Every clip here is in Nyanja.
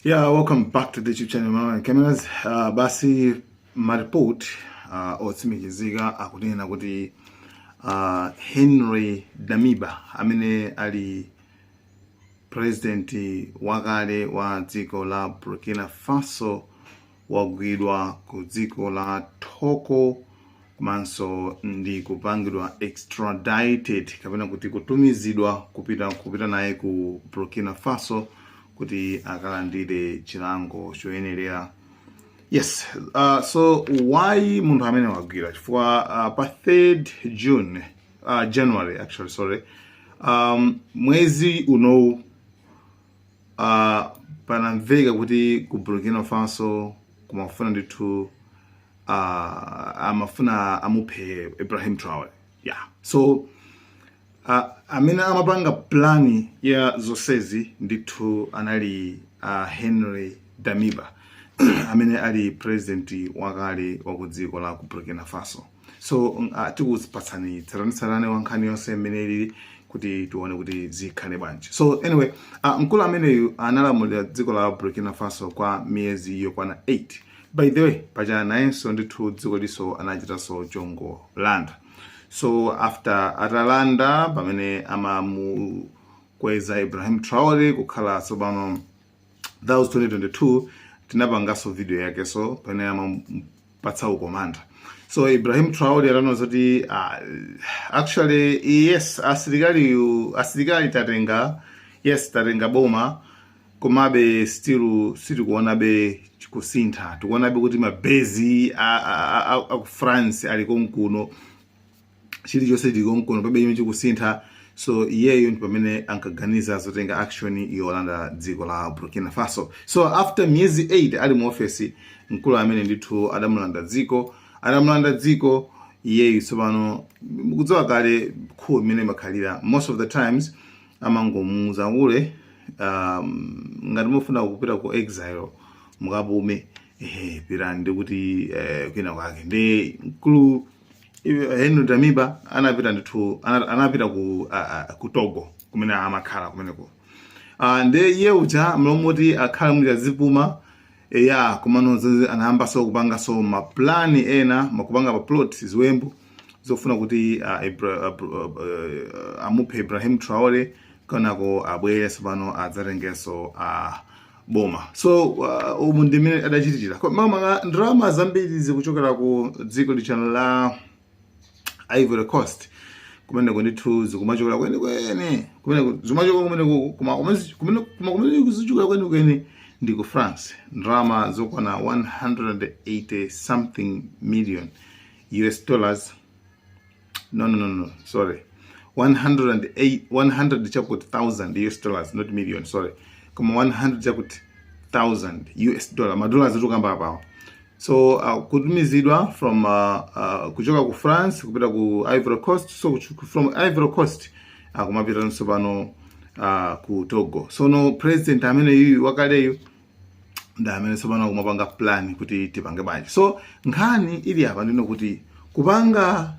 Yeah, welcome back to the YouTube channel Malawi Cameras. Basi maripoti otsimikizika akunena kuti Henry Damiba, amene ali president wakale wa dziko la Burkina Faso, wagwidwa ku dziko la Togo komanso ndi kupangidwa extradited, kapena kuti kutumizidwa kupita naye ku Burkina Faso kuti akalandire chilango choyenerera. Yes, so why munthu amene wagwira? Chifukwa pa 3rd June, January actually, sorry, mwezi unowu, panamveka kuti ku Burkina Faso kumafuna ndithu, amafuna amuphe Ibrahim Traore. Yeah, so amene amapanga plan ya zonsezi ndithu anali Henry Damiba, amene ali president wakale wa ku dziko la ku Burkina Faso. So tikupatsani tsatanetsatane wa nkhani yonse imene ilili kuti tione kuti zikhale bwanji. So anyway, mkulu ameneyu analamulira dziko la Burkina Faso kwa miyezi yokwana 8. By the way, paja nayenso ndithu dziko liso anachitanso chongolanda. So after atalanda, pamene amamukweza Ibrahim Traore kukhala tsopano, that was 2022, tinapanganso video yake. So pamene amamupatsa ukomanda, so Ibrahim Traore atanoza kuti actually, yes, asilikali tatenga, yes, tatenga boma, komabe still sitikuonabe kusintha. Tikuonabe kuti mabezi a ku France ali konkuno, chilichonse chili konkuno, pabe chimene chikusintha. So iyeyo ndi pamene ankaganiza zotenga action yolanda dziko la Burkina Faso. So after miyezi 8 ali mu ofesi, mkulu amene ndithu adamulanda dziko. Adamulanda dziko iyeyu. Tsopano mukudziwa kale coup imene imakhalira. Most of the times amangomuuza ule, ngati mufuna kupita ku exile, mukapume, ehe, pitani ndikuti kwina kwake. Ndi mkulu Henry Damiba anapita ndithu, anapita ku Togo kumene amakhala kumeneko. Nde iye uja mlomoti akhale muti azipuma eya, komano anayambanso kupanganso maplani ena, makupanga pa plot, ziwembu zofuna kuti amuphe Ibrahim Traore, kanako abwere tsopano adzatengenso boma. So umu ndimene adachitikira. Mama, ndalama zambiri zikuchokera ku dziko lichano la Ivory Coast. Kumeneko ndithu zikumachokera kwenikweni, kumeneko zimachokera kumeneko, koma kumene zichokera kwenikweni ndi ku France, ndalama zokwana 180 something million US dollars. No, no, no, no, sorry, 108, 100 chakuti thousand US dollars, not million, sorry, koma 100 chakuti thousand US dollar, madollars tikamba apawo. So kutumizidwa from kuchoka ku France kupita ku Ivory Coast. So from Ivory Coast kumapita pano ku Togo. So no president amene yuyu wakaleyu ndi amene tsopano kumapanga plan kuti tipange bwanji. So nkhani ili apa ndino kuti kupanga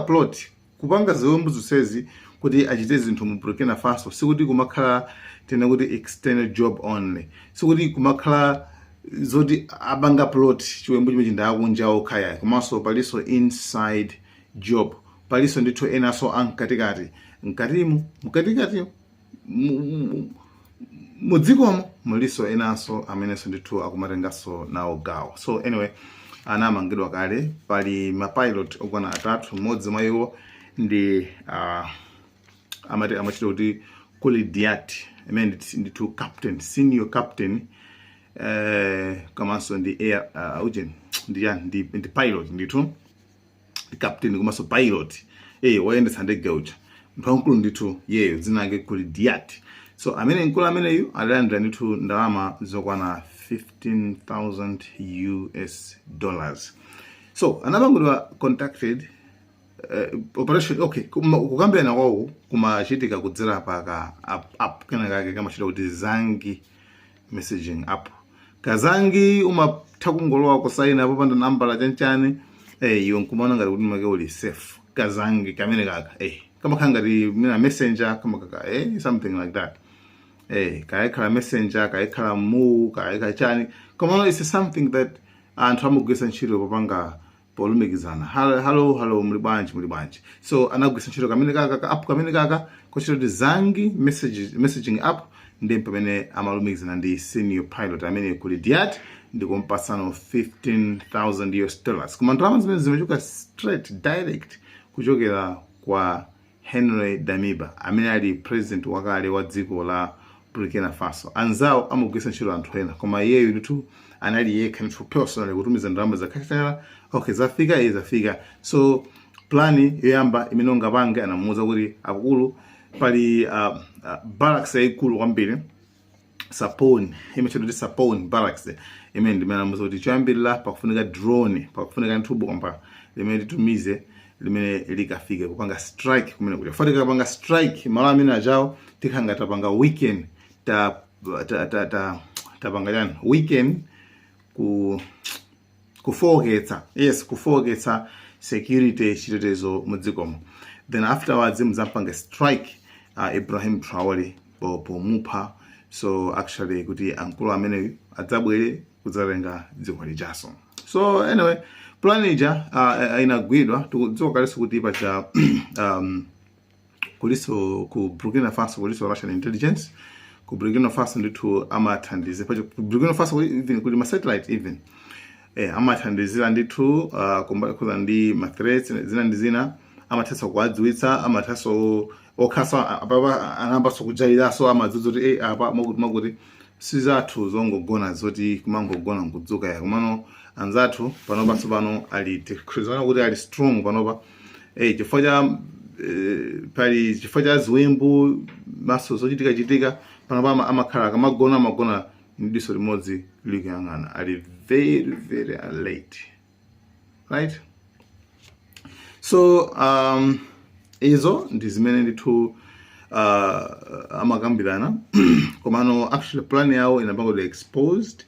plot, kupanga ziwembu zonsezi kuti achite zinthu mu Burkina Faso, sikuti kumakhala tena kuti external job only, sikuti kumakhala zoti apanga plot chiwembu chimene ndakunja okhaya, komanso palinso inside job, palinso ndithu enanso amkatikati, mkatimu, mkatikati mudzikomo muliso enanso amenenso ndithu akumatenganso nawo gawo. So anyway, anamangidwa kale. Pali mapilot okwana atatu. Mmodzi mwa iwo ndi amati amachita kuti Kulidiat, imene ndithu captain, senior captain, komanso ndi air uje ndi yani, ndi pilot ndithu, ndi captain komanso pilot, woyendetsa ndege uja, munthu wamkulu ndithu yeyo, dzina lake Kulidiat. So amene mkulu ameneyu adalandira ndithu ndalama zokwana 15,000 US dollars. So anapangidwa contacted, operation, okay, kukambirana kwawo kumachitika kudzera paka app kena kake kamachita kuti Zangi messaging app. Kazangi umatha kungolowa kusaina popanda nambala chanchani, iwe nkumaona ngati kuti make uli safe. Kazangi kamene kaka kamakhala ngati mina messenger kamakaka, something like that. Kaya ikhala Messenger, kaya ikhala mu, kaya ikhala chani, komano it's something that anthu amagwiritsa ntchito popanga polumikizana. Hello, hello, hello, muli bwanji, muli bwanji? So anagwiritsa ntchito kamene kaka ka app kamene kaka kochita kuti Zangi messaging app, ndi pamene amalumikizana ndi senior pilot amene kuli Diat ndikumpasano US$15,000. Koma ndalama zimene zimachoka straight direct kuchokera kwa Henry Damiba amene ali president wakale wa dziko la Burkina Faso. Anzawo amagwiritsa ntchito anthu ena, koma iyeyo ndithu anali yekha ndithu personally kutumiza ndalama zakachitala. Okay, zafika, iye zafika. So plan yoyamba imene ungapange, anamuwuza kuti akukulu pali barracks yayikulu kwambiri Sapon, imechedwa kuti Sapon Barracks, imene ndimene anamuwuza kuti choyambirira pakufunika drone, pakufunika ndithu bomba limene titumize limene likafike kupanga strike kumene kuti fati tikapanga strike malo amene achawo tikhanga tapanga weaken ta ta ta ta tapanga chani, weaken ku kufowoketsa, yes, kufowoketsa security, chitetezo mudzikomo. Then afterwards muzampanga strike Ibrahim Traore pomupha. So actually kuti ankulu amene adzabwere kudzatenga dziko lijaso. So anyway, plan ija inagwidwa. Tikudziwa kalenso kuti pacha kuliso ku Burkina Faso kuliso Russian intelligence. Ku Burkina Faso ndithu amathandiza pacha ku Burkina Faso even kuli ma satellite even, amathandizira ndithu kumbali ndi ma threats zina ndi zina, amathanso kuwadziwitsa, amathanso okhaso apapa anayambanso kujayiranso, amadziwitsa kuti apa makuti makuti sizathu zongogona zoti kumangogona nkudzuka ya. Komano anzathu panopa tsopano ali tikuzana kuti ali strong panopa, chifukwa cha pali chifukwa cha ziwembu maso zochitika chitika panopa amakhala akamagona amagona ndi diso limodzi likuyang'ana, ali very very alert, right? So izo ndi zimene ndithu amakambirana. Komano actually plan yawo inapanga kuti exposed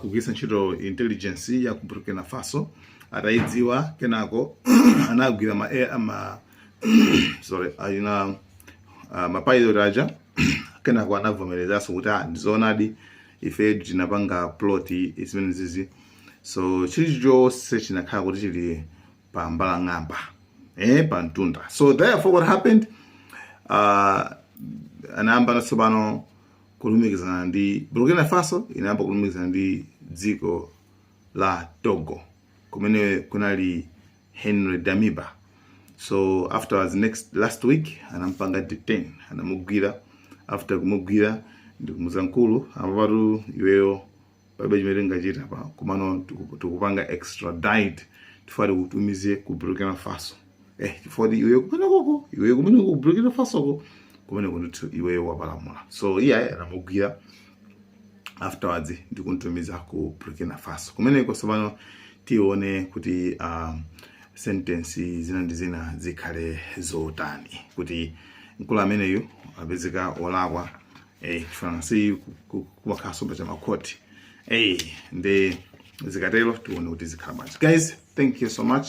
kugwiritsa ntchito intelligence ya ku Burkina Faso. Atayidziwa kenako anagwira ma, air, ma sorry, ayina mapilot aja. Kenako anavomerezanso kuti ah, ndizoonadi, ife tinapanga plot zimene zizi. So chilichonse chinakhala kuti chili pa mbalang'amba, pa mtunda. So therefore what happened, anayamba tsopano kulumikizana ndi Burkina Faso, inayamba kulumikizana ndi dziko la Togo kumene kunali Henry Damiba. So afterwards, next last week anampanga detain, anamugwira. After kumugwira ndikumuza mkulu apapatu iweyo palibe chimene tingachita pa, komano tikupanga extradite chifukwa tikutumize ku Burkina Faso, chifukwa iweyo kumenekoko, iweyo kumeneko ku Burkina Faso ko kumeneko ndithu iweyo wapalamula. So iye anamugwira afterwards ndikuntumiza ku Burkina Faso. Kumeneko tsopano tione kuti sentence zina ndi zina zikhale zotani, kuti mkulu ameneyu apezeka olakwa, chifukwa si kumakhaso pa chamakhoti, ndi zikatero tione kuti zikhala bwanji. Guys, thank you so much.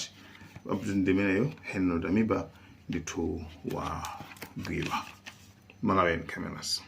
Update ndimeneyo, Henry Damiba ndithu wagwidwa. Malawian Cameras.